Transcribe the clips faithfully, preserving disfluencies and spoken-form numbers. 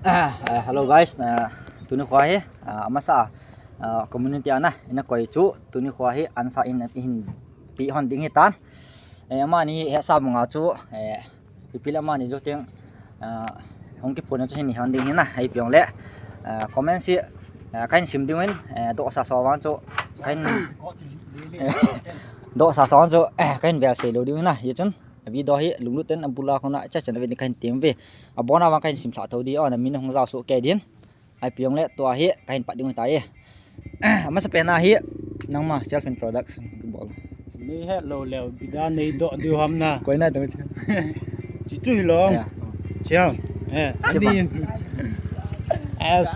Ah, ah, hello guys, ah, tuni kho hi, ah, amasa, ah, community a na, ina koi chu, tuni kho hi, ansa in, in, pi hon ding hi tan. Eh, amani hi, hesa munga chu, eh, ipi le amani chu ting, ah, hung kiphun chu hin hon ding hi na, hei piong le, ah, comment si, ah, kahin sim ding in, eh, dosa so vang chu, kahin, dosa so vang chu, eh, kahin bel sei lou ding hi na, hi chun. A video hi lunglut ten abula khona cha chan ve ni kahin tem ve. Abona vang kahin sim thla tho di, o na min hung jao so ke din. Ai piong le tua hi kahin pat ding ta e. Amasa pen a hi nangma self introduction bol. Nei het lou leu bida nei doh diu ham na. Koi na dong. Chi chu hi long. Yeah. Chiang. Eh, ani. As.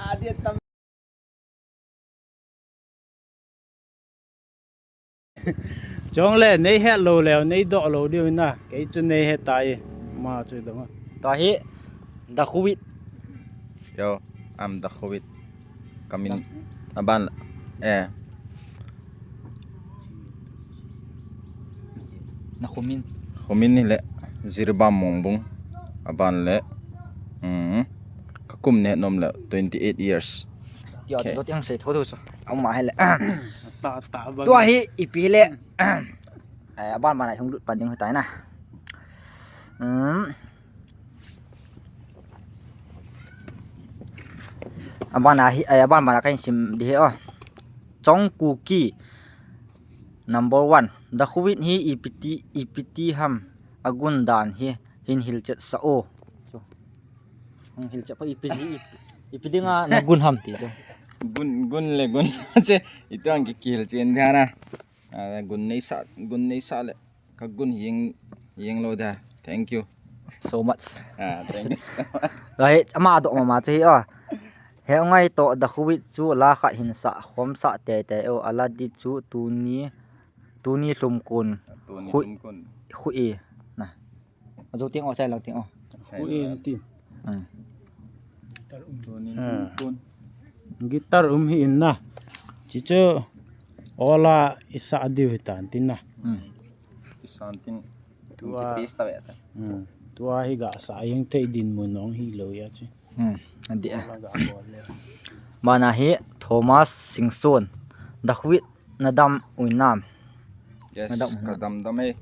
Chong le, nei het lou leu, nei doh lou diu na. Kei chu nei het tai. Ma chu dong. Tua hi, Dakhuvit. Yo, I'm Dakhuvit. Kamin, aban, eh. Na khumin. Khumin hi le, Jiribam Mongbung. Aban le, mm, ka kum ne nom le, twenty eight years. Tia, okay. Tia, tia, sei tho tho so. Ama hi le. Ta, ta, ba. Tua hi, ipi le. Eh, aban ban a hung lut pan ding hi tai na. Hmm. Aban a hi, eh, aban ban a kahin sim di hi, o. Chong Kuki number one. Dakhuvit hi ipi ti, ipi ti ham agun dan hi hin hilchet sa o. So. Hung hilchet pa ipi ji, ipi, ipi dinga na gun ham ti so. Gun, gun le gun. Che, itu ang kikil chen dia na. Ah, gun nei sa, gun nei sa le. Ka gun hing, hing lou da. Thank you so much. Ah, thank you so much. Tua hi, ama doh mama chu hi, o. He ngai to Dakhuvit chu la khat hin sa, khom sa tei tei o, ala di chu tuni, tuni lhum kun. Tuni lhum kun. Khu e. Na. Ajo ting o, sai lang ting o. Khu e ti. Hmm. Tuni lhum kun. Guitar um hi in na. Chi chu ola isa diu hi tan tin na. Hmm. Kisan tin. Tua, tua hi ga sa jeng thei dinmun nong hi lou ya chi. Hmm, adi a. Mana hi Thomas Singson. Dakhuvit na dam u nam. Yes, na dam u nam. Ka dam dam e.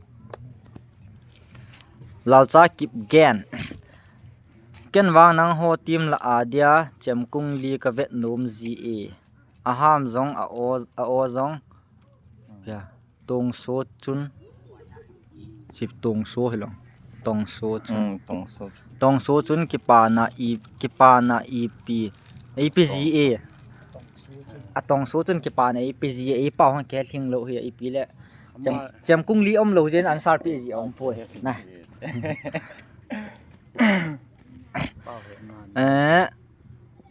Lalcha Kipgen. Ken vang nangho team lah a dia Chemkung li ka vet nom ji e. Aham jong a o, a o jong. Ya. Tongso chun. Sip tongso hilong. Tongso chun. Hmm, tongso chun. Tongso chun kipana i, kipana ipi. Ipi ji e. A tongso chun kipana ipi ji e. Ipa hong ke thing lou hi ipi le. Chem, ama Chemkung li om lou jin answer pi ji om poi. Na. Eh,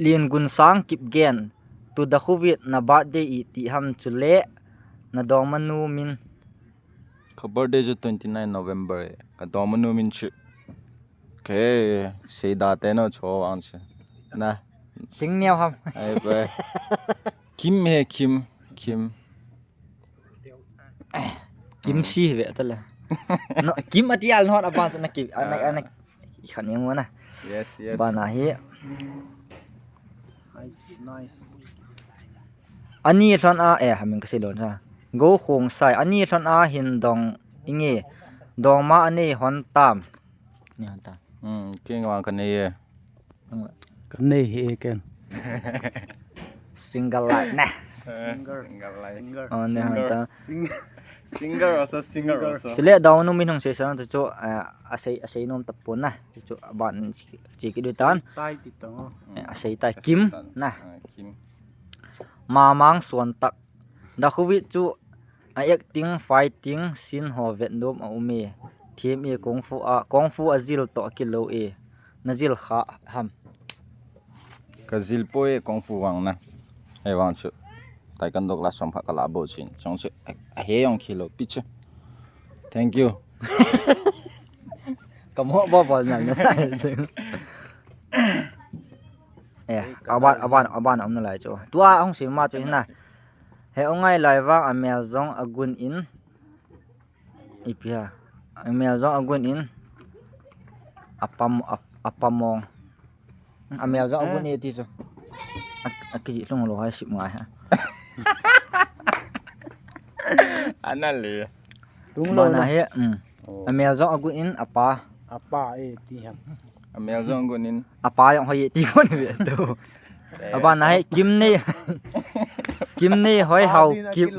Lien Gunsang Kipgen. Tu Dakhuvit na birthday iti ham chule na dongmanu min. Ka birthday chu twenty nine November e. Ka dongmanu min chu. Ke, sei da te no cho ang chu. Na. Sing neo ham. Ai pe. Kim he, Kim, Kim. Kim si ve ta le. No, Kim ati al no aban na Kim, ana, ana, khan yang na. Yes, yes. Bana hi. Nice, nice. Ani lhon a, eh, hamin ka sei lon sa. Go Khong Sai, ani lhon a hin dong inge. Dong ma ani hon tam. Ni hon tam. Hmm, king wang ka nei e. Ka nei hi e ken. Single life ne. Singer. Single life. Singer. Oh, ne hon tam. Singer. Singer also, singer also. Chule dongmanu min hung sei sa chu, eh, asei, asei nom tapon na. Chu aban chi, chi ki du tan. Tai ti tong. Eh, asei tai Kim na. Ah, Kim. Mamang Suantak. Dakhuvit chu a acting, fighting, sin ho vet nom a um e. Thiem e kung fu a, kung fu a jil to kilou e. Na jil kha ham. Ka jil poi e kung fu vang na. Hei vang chu. Taekwondo class som pha ka la bo chin. Chong chu a, a he yong kilou pi chu. Thank you. Ka mo bo bo na na. Eh, aban, aban, aban um na lai chu. Tua hung sim ma chu hin na. He u ngai lai vang a mel jong a gun in. Ipi ha. A mel jong a gun in. A pam, a, a pamong. Amel jong agun e ti chu. A, akiji lhung lou hai sip ngai ha. Ana le. Tung lou na he. Amel jong agun in apa. Apa e ti ham. Amel jong agun in. Apa jong hoi e ti kon ve tu. Abana he Kimnei. Kimnei Hoihao Kip.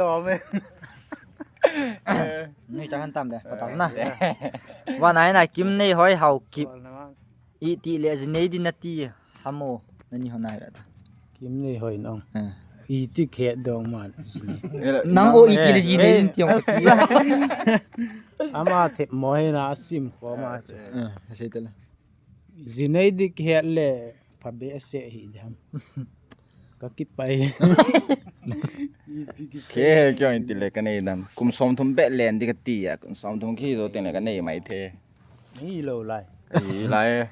Ni cha han tam de. Pata na. Abana he na Kimnei Hoihao Kip. Iti le jinei di nati hamo nani hona ya ta. Kimnei Hoi nong. Iti khe dong man. Nang o iti le jinei din tiong. Ama thep mo he na asim ko ma. Sei tala. Jinei di khe le phabe se hi dam. Ka kipai. Khe he kyo iti le ka nei dam. Kum som thum be len di ka ti ya. Kum som thum khi jo teng le ka nei mai the. Hi lou lai. Hi lai.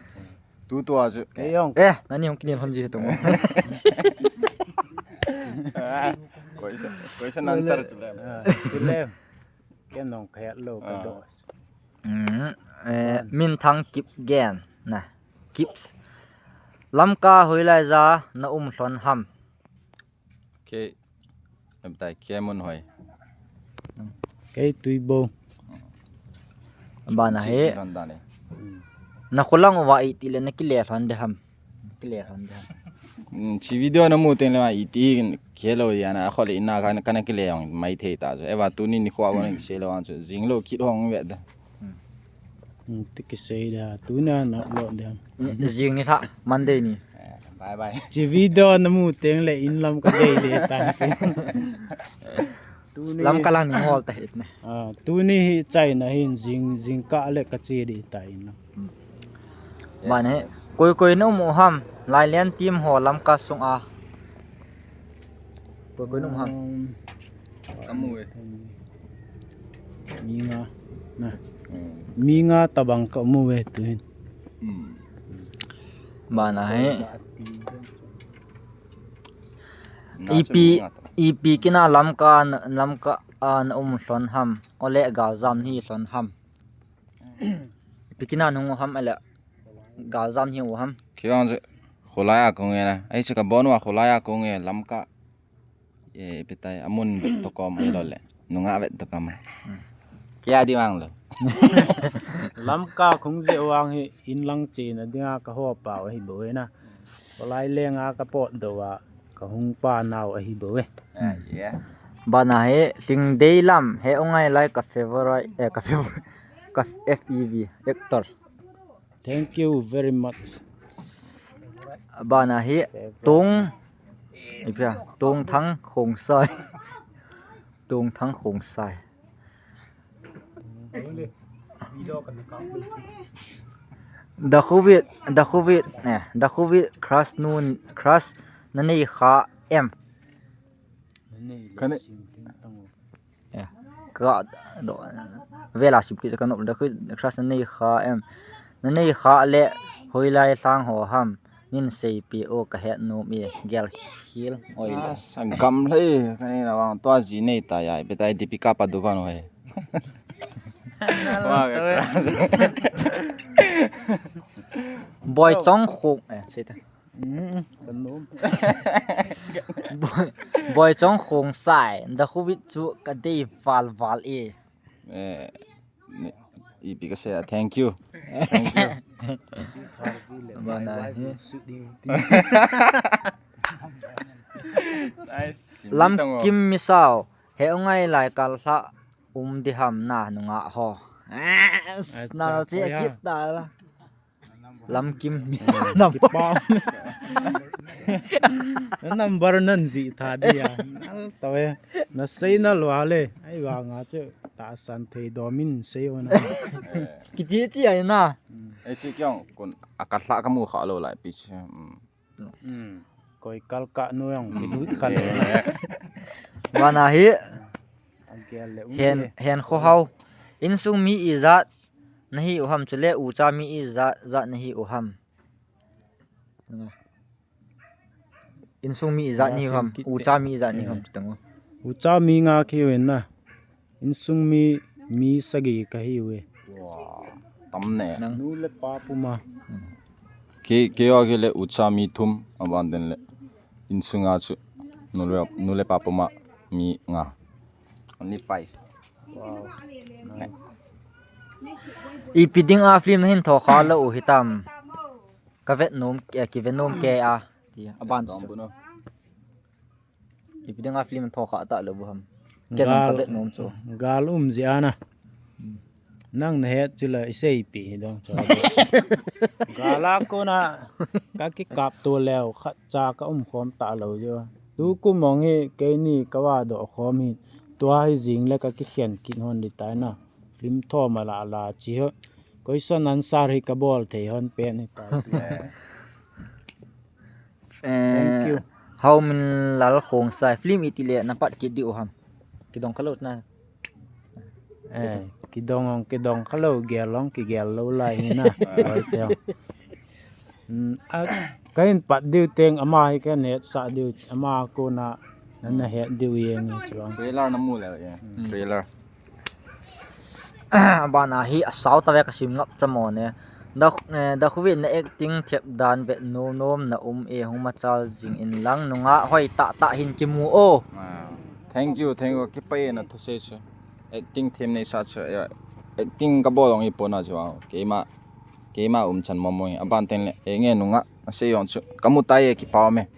Tu tua chu. Kei jong. Eh, nani hung kinel hon ji he tung. Question, question answer chu lem. Chu lem. Ken nong khe lou ka do. Minthang Kipgen na. Kips. Lamka hoilai ja na um lhon ham. Kei, em tai, kei mun hoi. Kei Tuibou. Bana he. London e. Na kholang uva iti le na kile lhon de ham. Kile lhon de ham. Chi video na mu teng le ma iti khe lou ya na khole ina ka na kile jong mai thei ta chu. Eva tuni ni khua ko na kise lou an chu. Jing lou kit hong ve da. Ti kisei da tuna na lo da. Jing ni tha Monday ni. Bye bye. Chi video na mu teng le in lam ka dei le ta. Lam ka lang ni hol ta hit ne. Tuni hi China hin jing jing ka le ka chi di ta in lam. Bana he koi koi na um u ham Lailen team ho Lamka sung a. Koi koi na um ham. Kamu e. Mi nga na. Mi nga tabang kamu e tuin. Bana he. Ipi ipi kina Lamka Lamka a na um lhon ham. Ole galjam hi lhon ham. Ipi kina nung u ham ele galjam hi u ham. Kiang je kholai a kong e na. Ai chu ka bon wa kholai a kong e Lamka. E, ipi tai, amun vet to kom ai lo le. Nunga vet to kom ai. Kia di mang lo. Lamka khung je wang hi in lang che na dinga ka ho pa hi bo e na. Kholai lenga ka pot do wa ka hung pa nau ahi bo e. Bana he Lingdei lam he ongai lai ka favorite eh ka favorite ka F E V actor. Thank you very much. Bana hi Tong ipia Tong Thang Khongsai. Tong Thang Khongsai. The Covid, the Covid, eh, the Covid crush nun crush na nei kha em. Ka do vela sim ki ka nop da khu crush na nei kha em. Na nei kha le hoilai lhang ho ham. Nin sei pi o ka het nom e gel khil oi. Sa gam lei ka nei na wang tua ji nei ta ya be tai Deepika Padukone hoi. Boy Chong Khok eh sei ta. Boy Chong Khong Sai, the Covid chu ka dei val val e. Eh, ipi ka sei a, thank you. Thank you. Mana hi. Lam Kim Misao, he ngai lai kal hla um di ham na nunga ho. Na che kit ta la. Lam Kim mi number. Number nan ji tha dia. Nal tawe. Na sei na lua le. Ai wa nga che ta san thei do min sei ona. Ki chi chi ai na. Ai chi kyong kun a ka hla ka mu kha lo lai pi chi. Koi kal ka nu yong ki lut kal. Wana hi. Hen hen kho hau. Insung mi ijat nahi u ham chule ucha mi ijat jat nahi u ham. Insung mi ijat nahi u ham ucha mi ijat nahi u ham chutang u. Ucha mi nga khi u na. Insung mi mi sagi ka hi u e. Tam ne. Nu le pa puma. Kei, kei a kei le ucha mi thum, aban den le. Insunga chu. Nu le, nu le pa puma mi nga. Only five. Wow. Nice. Ipi ding a film nahin tho kha lou u hitam. Ka vet nom, eh, ki vet nom kei a. Ti, aban chu. Ipi ding a film tho kha ta lou u ham. Ken ka vet nom chu. Gal um jia na. Hmm. Nang na het chu la i seipi hi dong chu. Gal a kona ka kikap to leu khat cha ka um khom ta lou jo. Tukum mong hi keini ka va doh khom hi. Tua hi jing le ka kikhen kit hon di tai na. Film tho ma la la chi ho. Question answer hi ka bol thei hon pen hi tai. Thank you. Eh, Hauminlal Khongsai, film iti le na pat kit diu ham. Kidong kha lou na. Eh, kidong ong, kidong kha lou, gel ong, kigel lou lai hi na. Oi, teo. Hmm, a, ka hin pat diu teng, ama hi ka het sa diu, ama kona, na, na het diu yeng hi chuang. Trailer na mu le, yeah. Hmm. Trailer. Abana hi asao tave ka sim ngap chamo ne. Da, eh, da khuvi na acting thep dan vet nom nom na um e, hung machal jing in lang nunga hoi tah tah hin kimu o. Ah, thank you, thank you. Kipa e na thusei chu. Acting them nei sa chu, eh, acting ka bol ong ipo na chu, ah, keima, keima umchan momo hi. Aban ten le, eh, nge nunga, asei ong chu. Ka mu tai e kipa me.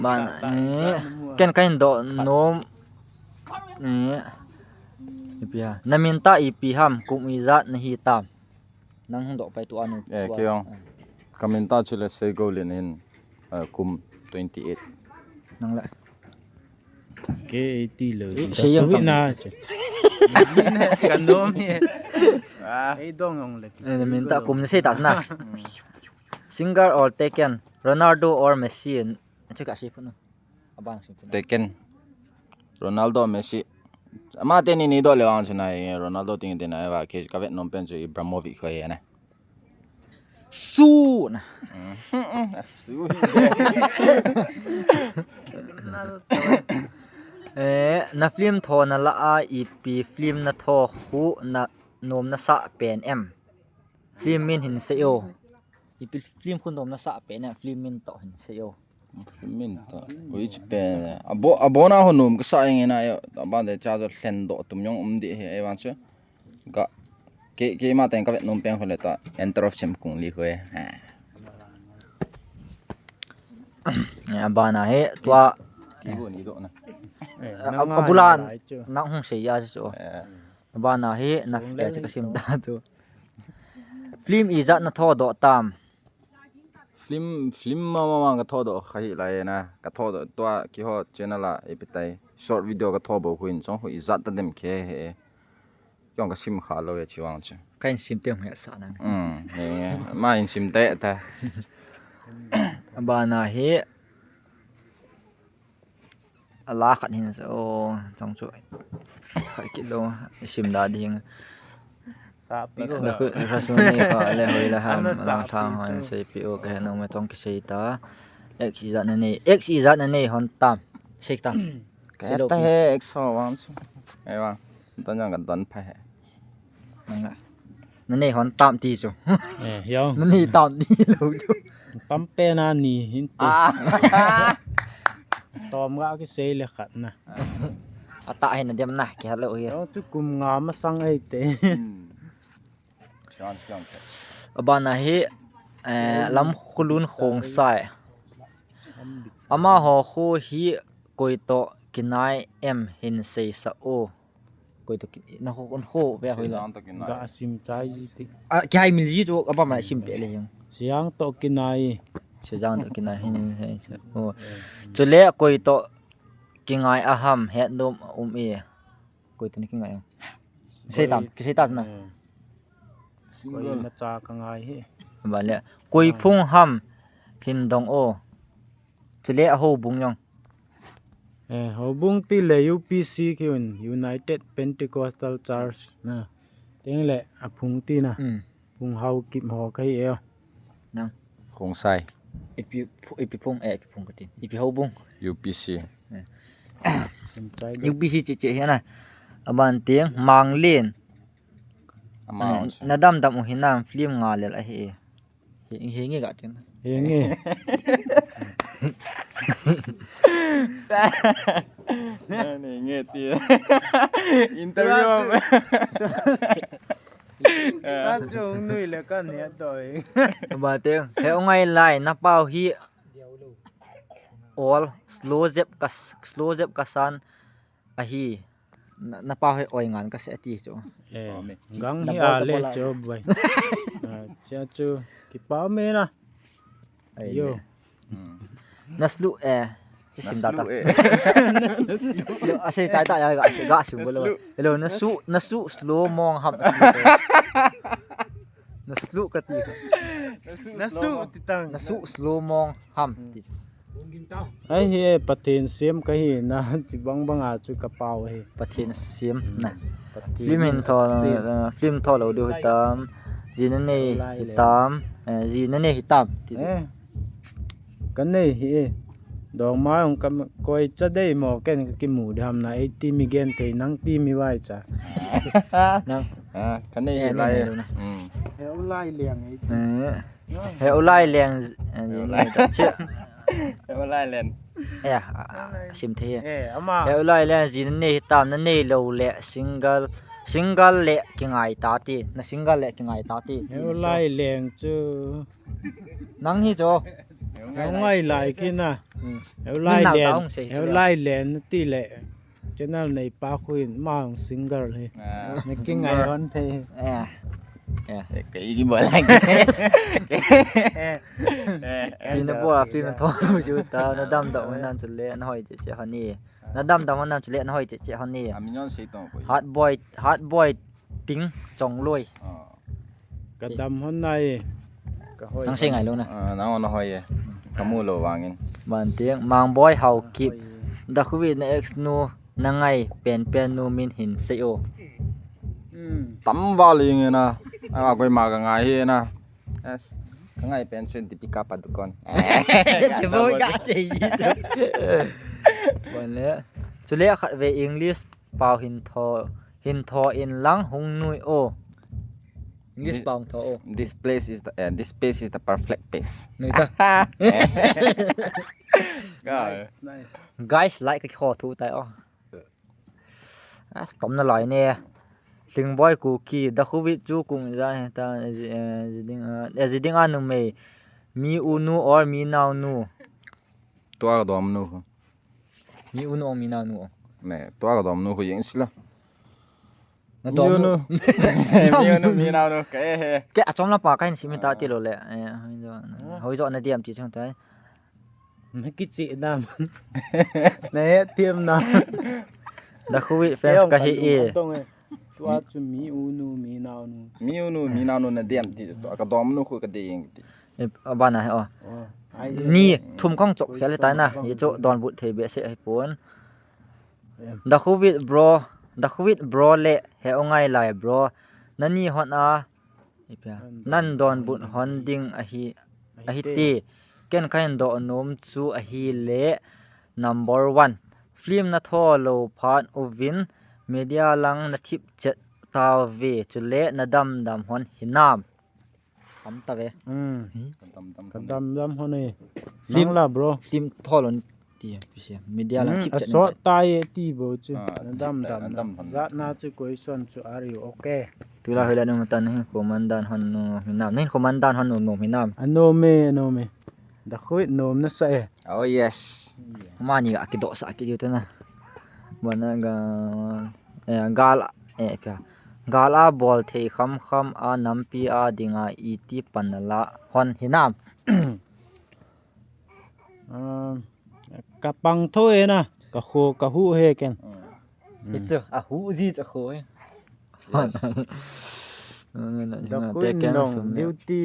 Ban, eh, ken ka hin doh nom, eh, ipi ha. Na min ta ipi ham, kum ijat na hi tam. Nang hung doh pai tu anu. Eh, tua. Kei ong. Eh. Ka min ta chu le Seigolin hin, eh, kum twenty eight. Nang le. K eighty lo. Eh, sei yang tam. Na. Ka nom hi. Ah. Ei dong ong le. Eh, na min ta kum na sei ta na. Hmm. Singer or Tekken, Ronaldo or Messi, achu ka sei phu na. Abang sei phu na. Tekken. Ronaldo, Messi. Ama teni ni doh le vang chu na, eh, Ronaldo ting teni na, eh, va, ke ka vet nom pen chu Ibrahimovic ko ye na. Su na. Mm, su. Eh, na film tho na la a ipi film na tho khu na nom na sa pen em. Film min hin sei o. Ipi film khu nom na sa pen em, film min to hin sei o. Film min to. Which pen? Abo, abona ho nom ka sa ing na yo. Aban de cha jo hlen doh tum jong um di he, eh, vang chu. Ka, ke, keima teng ka vet nom pen khu le ta. Enter of Sem Kung Li khu e. Ha. Eh, abana hi tua. Ki bo ni doh na. Eh, a, nang a abula lai chu. Nang hung sei ya chu. Eh. Abana hi na film che ka sim ta chu. Film ijat na tho doh tam. Film, film mama ma ka tho doh kha hi lai na. Ka tho doh tua kiho channel a ipi tai. Short video ka tho bo khu in chong khu ijat ta dem khe he. Kiong ka sim kha lou e chi vang chu. Ka in sim te hung he sa nang. Mm, eh, ma in sim te ta. Abana hi a la khat hin sa o, chong chu. Khat kit lou, i sim da ding. Sa pi ko. Da khu, rasuni ka le hoi la ham, ana sa lang thang pi hon ko. Sei pi o ka he nong me chong ki sei ta. X ijat na nei, X ijat na nei hon tam. Sei tam. Ka sei lou ta pi. He X ho vang chu. Ai vang. Don jang ka don pha he. Nang a. Na nei hon tam ti chu. Eh, yo. Na nei tam ti lou chu. Tam pe na ni hin ti. Ah. Tom ga ki sei le khat na. Ata hin na dem na, ki hat lou hi. Yo chu kum nga masang ei te. Hmm. Chon, chon, chon. Abana hi, eh, Lamkhulun Khongsai. Amaho khu hi koi to kinai em hin sei sa o. Koi to ki, na ho kon ho ve hoi la. Sejang to kinai. Ga sim chai ji ti. A, kihai mil ji chu abang ma sim pe le jong. Sejang to kinai. Sejang to kinai hin, hin, hin, oh. Chule koi to kingai a ham het nom um e. Koi to ni kingai. Sei tam, ki sei ta na. Hmm. Single. Koi na cha ka ngai he. Ba le. Koi phung ham hin dong o. Chule a houbung jong. Eh, houbung ti le U P C ki un, United Pentecostal Church na. Teng le a phung ti na. Mm. Phung Haokip ho ka hi e. Nang. Khongsai. Ipi phu-, ipi phung, eh, ipi phung ka tin. Ipi houbung. U P C. Eh. Sim chai de. U P C che che hi na. Aban teng Manglen. Ama on. Na dam dam u hinam, film nga lel ahi. Hi, hi nge ga tin. Hi nge. Ni nge ti. Interview. Ka chung nui le ka ne toi. Ba te, he u ngai lai, na pau hi all slow zep ka, slow zep ka san ahi. Na, na pau hi oi ngan ka se ti chu. Eh, gang hi a le chu bai. Chia chu kipa me na. Yo. Na slu eh. Chi sim da ta. Yo, a se chai ta ya ga se ga sim bolo. Hello, na su, na su slow mong ham. Na slu ka ti. Na su ti tang. Na su slow mong ham ti. Ai hi Pathen sem ka hi na, chi bang bang a chu ka pau hi. Pathen sem na. Film hin tho, film tho lo diu hitam. Ji na nei hitam. Ji na nei hitam. Ka nei hi. Dong ma ong ka koi cha dei mo ken ka kimu di ham na, ei ti mi gen thei nang ti mi vai cha. Nang. Ka nei hi lai. He u lai leng ei. He u lai leng. He u lai leng. Eh, sim thei. He u lai leng ji na nei hitam, na nei lo le single, single le kingai ta ti, na single le kingai ta ti. He u lai leng chu. Nang hi chu. He u ngai lai kina. He u lai leng. He u lai leng ti le. Channel nei pa khu in ma hung singer hi. Na kingai hon thei. Ka i ki bol lai. Pi na bol a film tho chu ta, na dam dam hon nan chu le na hoi che che hon ni. Na dam dam hon nan chu le na hoi che che hon ni. Hard boy, hard boy ting chong loi. Ka dam hon nai. Nang sei ngai lo na. Nang hon hoi e. Ka mu lo vangin. Ban ting Mangboi Haokip. Da Khuvi na ex nu na ngai pen pen nu min hin sei o. Tam val inge na. A koi ma ka ngai hi na. Ka ngai pen chen Deepika Padukone. Che bo ga sei ji. Ban le. Chule khat ve English pau hin tho, hin tho in lang hung nui o. English pau hung tho o. This place is the, eh, this place is the perfect place. Nui ta. Guys, like ka kho thu tai o. As tom na lai ne. Thingboi Kuki, Da Khuvi chu kum ja he ta, ji ding a numei. Mi u nu or mi nao nu. Tua ka dom nu. Mi u nu ong mi nao nu ong. Ne, tua ka dom nu khu jeng sila. Na dom nu. Mi u nu, mi nao nu, ka e he. Ke a chom la pa ka hin sim ta ti lo le. Hoi jo na diam ti chung tai. Na kichi na. Na he tiam na. Da Khuvi fans ka hi e. Tua chu mi u nu, mi nao nu. Mi u nu, mi nao nu na diam ti. Tua ka dom nu khu ka ding ti. Abana he o. Ni thum khong chok khel tai na. Ye chu donbut thei be se ahi pon. Da Khuvi bro, Da Khuvi bro le he u ngai lai bro. Nani hon a. Nan donbut hon ding ahi, ahi ti. Ken ka hin do nom chu ahi le number one. Film na tho lo phat uvin media lang na thip chet ta ve chule na dam dam hon hinam. Tam ta ve. Ka dam dam hon e. Film la bro. Film tho lo ti pise. Media lang thip chet. Asot ta ye ti bo chu. Na dam dam. Jat na chu question chu are you okay? Tu la hoi la nu matan hin komandan hon nu hinam. Hin komandan hon nu nu hinam. Ano me, ano me. Da Khuvi nom na sa e. Oh yes. Mani ga kido sa ki ju ta na. Bana ga, eh, gal, eh, pia. Gal a bol thei kham kham a nampi a dinga iti pan la hon hinam. Ka pang tho e na, ka kho, ka hu he ken. Ichu, a hu ji cha kho e. Da Khuvi nong duty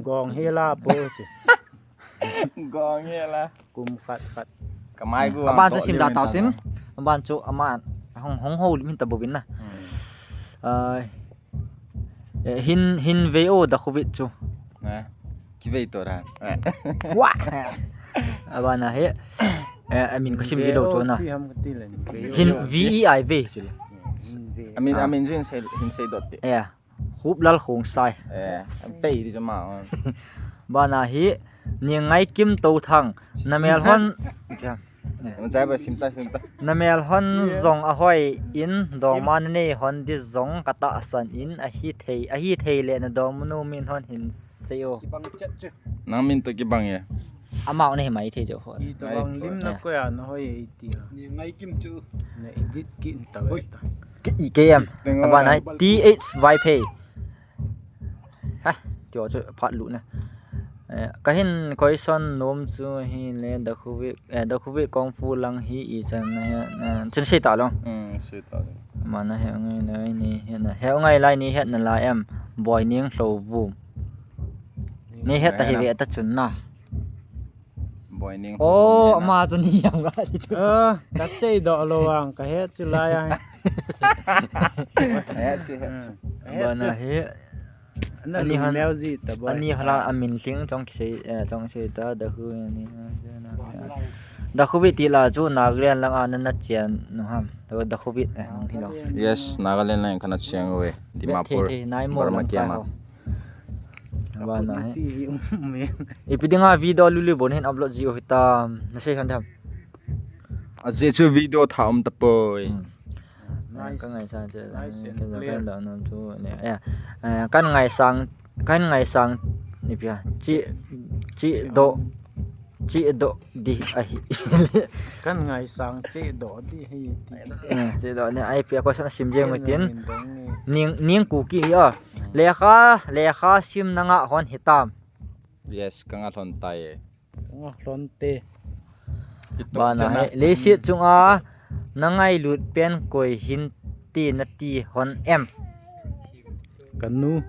gong he la po chu. Gong he la. Kum khat khat. Ka mai gu. Aban chu sim da tau tin. Aban chu ama hong hong ho lim hin ta bovin na. Ai. Hin, hin ve o Da Khuvi chu. Kivei to ra. Wa. Abana he. Eh, amin ka sim ve lo chu na. Hin V E I ve chu le. Amin, amin chu hin sei, hin sei dot ti. Eh. Khup Lal Khongsai. Eh, pei di jama. Bana hi, Ningai Kim Touthang. Namel hon. Machai ba simta simta. Namel hon zong ahoi in dongma nanei hon di zong katahsan in ahi thei, ahi thei le nadongmanu min hon hin sei o. Nang min to kibang e. Amau nahi mai thei jo ho. Ito bang lim na ko ya na hoi e ti. Ningai Kim chu. Na edit ki ta. Ki K M. Abana T H Vaiphei. Ha, tio chu phat lu na. Eh, kahin question nom chu hi le Dakhuvit, eh, Dakhuvit kung fu lang hi ichan na he, eh, chin sei ta long. Hmm, sei ta long. Mana he ngai lai ni he na. He ngai lai ni he na la em. Boi ning hlo vum. Ni he ta hi ve ta chun na. Boi ning. Oh, ama chu ni yam ga ti tu. Eh, ka sei do lo ang ka he chu lai ang. He chu he. Bana he. Ani han music ta boy. Ani hala amin hling chong kisei, eh, chong sei ta Dakhu ni. Dakhuvit ti la chu Nagaland lang a na na chian nu ham. Dakhuvit, eh, nang hi lo. Yes, Nagaland lang kana chiang we. Dimapur. Thei, thei, nai mo Burma lang kiama. Bana he. Ipi dinga video luli bon hin upload ji o hitam. Na sei han tham. Aje chu video tha um ta poi. Hmm. Nice. Ka ngai sa che. Nice and clear. Kan da nam chu ne. Ya. Eh, kan ngai sang, kan ngai sang ni pia. Chi, chi do, chi do di ahi. Kan ngai sang chi do di hi. Eh, chi do ni ai pia ko sa sim jeng tin. Ning, ning Kuki hi a. Lekha, lekha sim na nga hon hitam. Yes, ka nga lhon tai e. Nga lhon te. Bana he, leiset chunga na ngailut pen koi hin ti na ti hon em. Ka nu.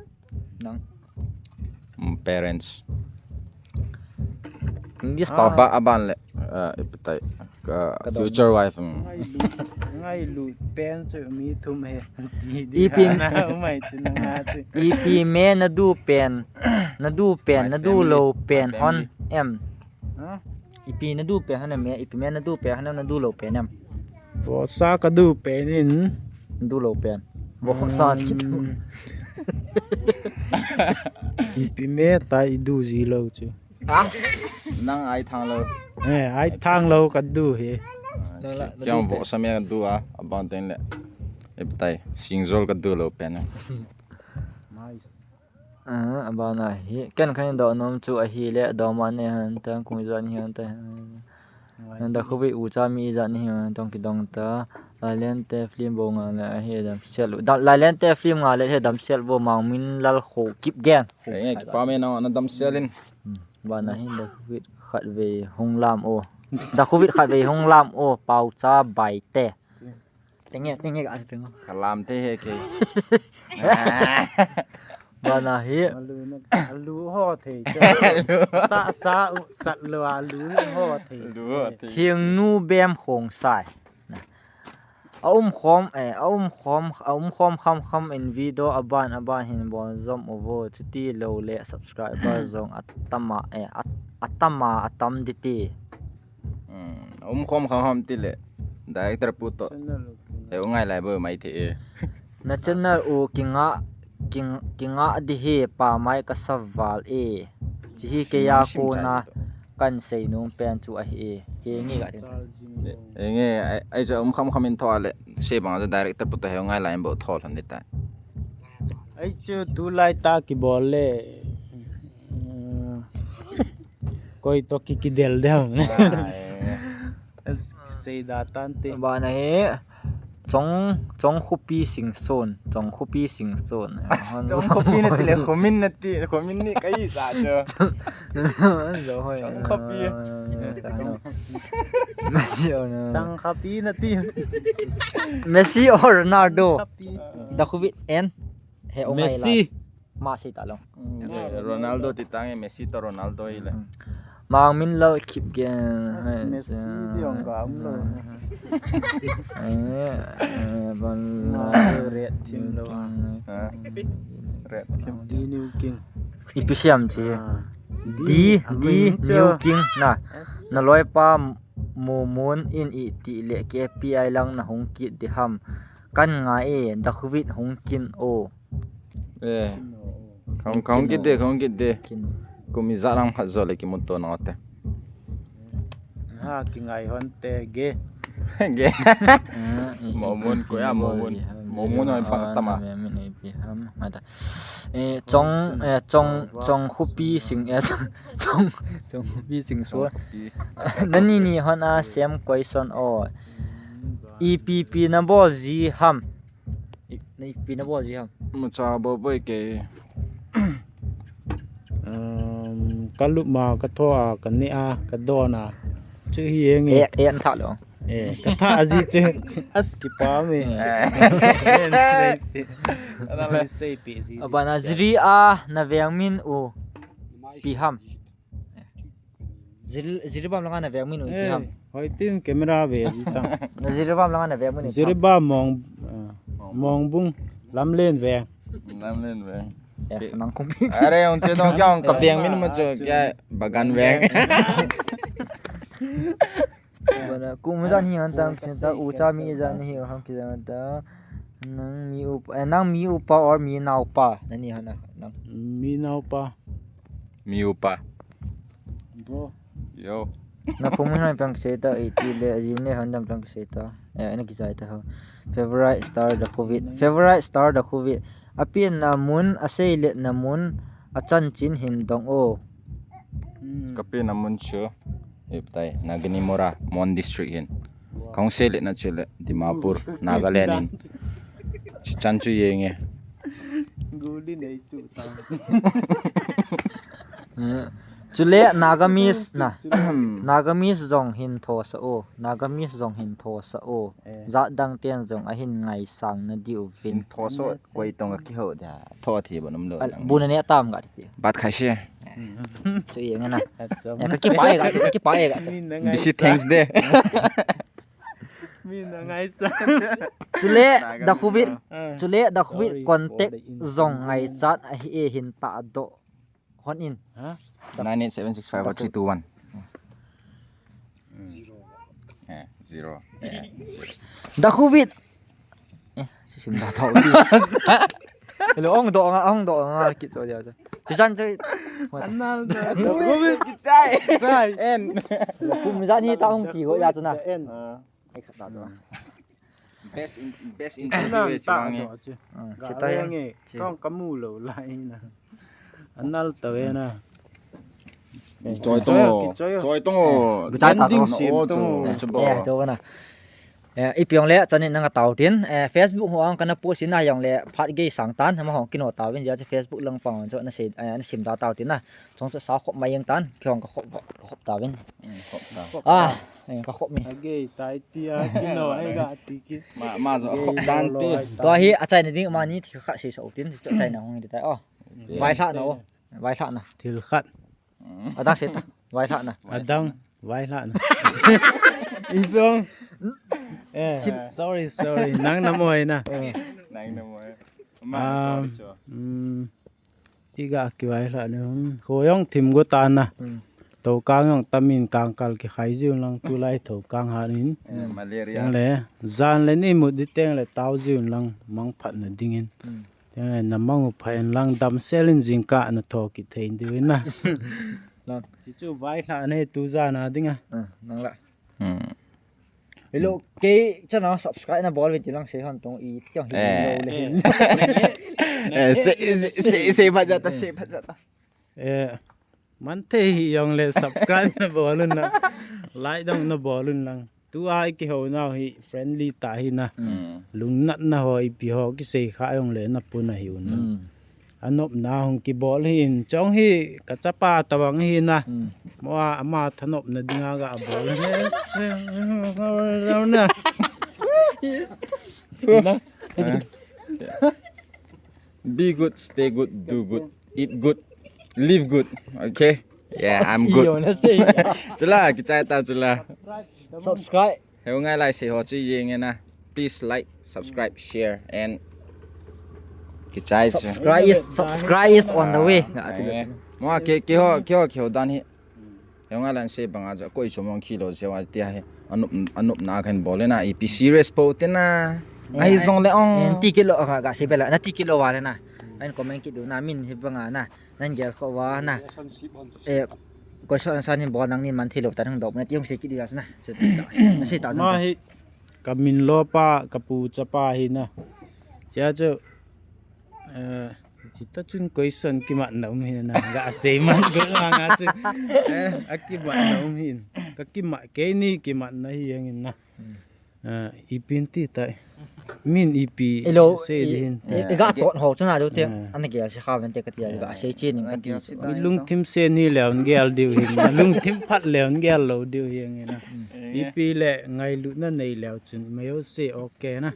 Nang. Mm, parents. English pa. Ba aban le, ah, ipi tai. Ka future wife. Mm. Ngailut, ngailut pen chu mi thum he. Ipi na umai chu na nga chu. Ipi me na du pen, na du pen, na du lo pen hon em. Ha? Ipi na du pen hon em, ipi me na du pen hon em, na du lo pen em. Vohsa ka du pen in. Du lo pen. Vohsa ki tu. Ipi me ta i du ji lo chu. Nang ai thang lo. Eh, ai thang lo ka du he. Chang vohsa me ka du a, aban teng le. Ipi tai, singjol ka du lo pen. Nice. Ah, abana hi. Ken khan do nom chu ahi le, do ma ne han ta, kung jan hi han ta. Dakhuvit u cha mi jan hi han tong kidong ta. Lailen te film bo nga le ahi dam sel. Lailen te film nga le he dam sel bo Mangminlal Khokip gen. Ei, kipa me na, na dam sel in. Hmm. Bana hi Dakhuvit khat vei hung lam o. Dakhuvit khat vei hung lam o. Pau cha bai te. Tenge, tenge ka tenge. Ka lam te he ke. Bana hi. Alu na, alu ho thei. Ta sa u chat lo alu ho thei. Alu ho thei. Thingnu Bem Khongsai. A um khom, eh, a um khom, a um khom kham kham in video aban aban hin bol jom uvo, chuti lo le subscriber jong atama, eh, at-, atama atam diti. Hmm, a um khom kham kham ti le director pu to. Channel u kinga. Eh, u ngai lai bo mai the e. Na channel u kinga, king-, kinga di hi pa mai ka saval e. Chi hi ke ya ko na. Kan sei nom pen chu ahi e. He nge ka tin. He nge, ai, ai chu um kham kham in tho le. Se bang chu director pu to he ngai lai bo tho lhon ni ta. Ai chu tu lai ta kibol le. Koi to ki kidel dem. Sei da tan te. Bana he. Chong, Chong Khopi Singson, Chong Khopi Singson. Chong Khopi na ti le, Khomin na ti, Khomin ni kai sa cho. Zo hoi. Chong Khopi. Messi or na. Chong Khopi na ti. Messi or Ronaldo. Khopi. Dakhuvit en. He o ngai la. Messi. Ma sei ta long. Mm, Ronaldo ti tang e, Messi to Ronaldo hi le. Mm. Mangminlal Khokip gen. Messi di ong ka um lo. Eh, eh, ban la. Red team lo. Ha? Red team. Di New King. Ipi siam chi. Ah. Di, di, di New King na. Yes. Na loi pa Mumun in i ti le K P I lang na hung kit di ham. Kan ngai e, Dakhuvit hung kin o. Eh. Kong, kong kit de, kong kit de. Kin. Kum ijat lang phat jo le kimuto nau te. Ha, kingai hon te ge. Ge. Momun ko ya, momun. Momun oi pang tama. Mata. Eh, chong, eh, chong, chong khupi sing, eh, chong, chong khupi sing so. Nani ni hon a sem question o. Ipi pi na bol ji ham. I, na ipi na bol ji ham. Mucha bo boi ke. Um, ka lup ma, ka tho a, ka ne a, ka don a. Chu hi e nge. Eh, eh, an tha lo. Eh, ka tha a ji che. As ki pa me. Ana la sei pi ji. Abana jiri a na veng min u. Pi ham. Jiri, Jiribam langa na veng min u pi ham. Hoi tin camera ve ji tang. Na Jiribam langa na veng min u pi ham. Jiribam mong, ah, mong bung lam len ve. Lam len ve. Eh, nang kum pi. Are ong che dong kyong ka veng min ma chu kya bagan veng. Bana, kum jan hi han tang, kisin ta, u cha mi jan hi han kijan ta. Nang mi upa, eh, nang mi upa or mi naopa, nani hana, nang. Mi naopa. Mi upa. Bro. Yo. Na phung mi han pang se ta, iti le, aji ne han dam pang se ta. Eh, na kijai ta ho. Favorite star da covid. Favorite star da covid. Apen na mun, asei le na mun, achan chin hin dong o. Hmm. Kapen na mun chu. Iptai, Naginimora, Mon District hin. Kong sei le na chu le, Dimapur, Nagaland hin. Chichan chu yenge. Guli nei chu ta. Eh, chule Nagamese na. Nagamese jong hin thosa o. Nagamese jong hin thosa o. Eh. Jat dang ten jong ahin ngaisang na diu vin. Hin thosa o, koi tong a kiho dia. Tho thi ba nom lo. Al, nang bu na ne tam ga ti. Bat khai se. Chu yeng na. Achom. Ya, ka kipa e ga, ka kipa e ga. Min na ngai. Bisi sa. Thanks de. Min na ngai sa. Chule, Naga da min covid, na. Ah. Chule da covid. Sorry contact for the jong ngai chat a hi e hin ta do. Hon in. Ha? Nine eight seven six five four three two one. Zero. Eh, zero. Eh, zero. Da covid. Eh, si sim da thau ti. Hello, ong do nga, ong do nga, kit cho dia cho. Chu chan chu. Anal da. Kichai. Chai. En. Kum jan hi ta ong ti go ya chu na. En. Ah. Ai khat ta chu. Best in, best in. Anal ta do chu. Ah, ga chi ta ve ya. Nge. Chi. Kong kamu lo lai na. Anal ta ve na. Choi tong o. Choi tong o. Gu chai ta tong o. Ending sim tong o. Eh, choi na. Eh, ipi jong le, chanin nanga tao tin. Eh, Facebook ho ang kana post in a jong le, phat gei sang tan, ama hong kino tao vin, jia chu Facebook lang pang chu na sei, eh, na sim da tao tin na. Chong chu sa khop mai jeng tan, ki hong ka khop, ka khop tao vin. Mm, khop ta. Ah, eh, ka khop mi. Agei tai ti a, kino ai ga ti ki. Ma, ma jo khop dan ti. Tua hi, achaina ding ma ni thi kha sei sa u tin, chu achaina hong di tai o. Vaihla na o. Vaihla na. Thil khat. Adang sei ta. Vaihla na. Adang. Vaihla na. Isong. Eh, sorry, sorry. Nang na mo na. Eh. Nang na mo. Ma, um, sorry, sure. Mm. Tiga kivaihla na. Ko jong thim go ta na. Hmm. Tokang jong tamin kangkal kikhai jiu lang tulai tokang ha nin. Eh, malaria. Jong le, jan le ni mut di teng le tao jiu lang mang phat na dingin. Hmm. Teng le na mang u pha en lang damsel in jingkah na tho kit thei diu na. Lang. Chi chu vaihla nei tu jan a ding a. Ah, nang la. Hmm. Hello, kei channel subscribe na bol ve ti lang sei hon tong i tiang hi. Eh. Lo le hin. Eh, sei, sei, sei, sei pha jat ta, sei pha jat ta. Eh, man thei hi jong le subscribe na bol un na. Like dong na bol un lang. Tua i kiho nau hi friendly ta hi na. Mm. Lungnatna ho ipi ho kisei kha jong le na pun ahi u na. Mm. Anopna hung kibol hi in chong hi ka chapa tabang hi na. Mm. Mo a ama thanopna dinga ga bol. Na. Be good, stay good, do good, eat good, live good. Okay? Yeah, I'm good. Iyo na sei. Chula, kichai ta chula. Subscribe. Heu ngai lai sei ho chu yeng e na. Please like, subscribe, share, and kichai chu. Subscribe is, subscribe is on the way. Ah, eh. Mo ke, ke ho, ke ho, ke ho dan hi. Heu ngai lai sei banga ja, koi chu mong kilo je wa tia hi. Anup, anupna khen bol le na, ipi serious po te na. Ai jong le ong. Ti kilo ga, ga sei bela, na ti kilo wa le na. Ahin comment kit diu na, min hi banga na, nan gel kho uva na. Eh, question answer hin bol nangni man thei lou ta nang dop na ti hung sei kit diu na. Sei ta, sei ta. Ma hi ka min lopa, ka pu chapa hi na. Chia chu, eh, chita chun question kimat na um hi na. Ga sei man go ma nga chu. Eh, a kimat na um hi. Ka kimat, keini kimat na hi jeng in na. Ah, ipi ti tai. Min ipi Ilo, sei i, di hin. I, i ga tot ho chuna do te. Ah. Ana gel se kha ven te ka ti a ga sei chen in ka ti. Mi lungthim sen hi leu gel diu hin. Lungthim phat leu gel lou diu hi nge na. Ipi le ngailutna nei leu chun mai ho se okay na.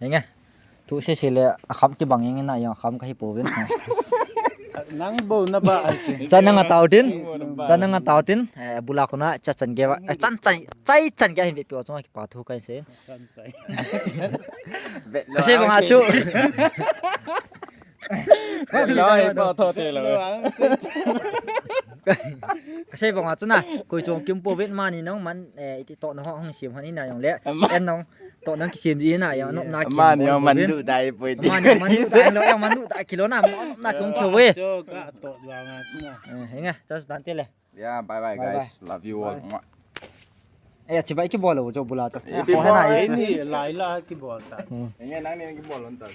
Henge. Tu se se le a kham kibang nge na, jong kham ka hi pouvin. Nang bol na ba ai che. Cha nang a tau tin. Cha nang a tau tin. Eh, bula khuna cha chan ge ba. Eh, chan chan, chai chan ge hin pe pi o chunga kipa thu kai se. Chan chai. Ka sei banga chu. Loi pa tho te lo. Ka sei banga chu na, koi chong kim pouvin mani nong man, eh, iti to na ho hung sim han ina jong le. En nong to nang kisim ji na jong, nop na kim. Mani jong man du dai poi ti. Mani jong man du dai lo, jong man du dai kilo na, nop na kum kyo we. Cho ka to wa nga chu na. Eh, hinga, cha dan te le. Yeah, bye bye, bye, guys. Bye. Love you all. Mwah. Eh, chibai kibol lo, jo bula to. Eh, kibol, eh, ni lai la kibol ta. Hmm. Nge nang ni kibol lon ta.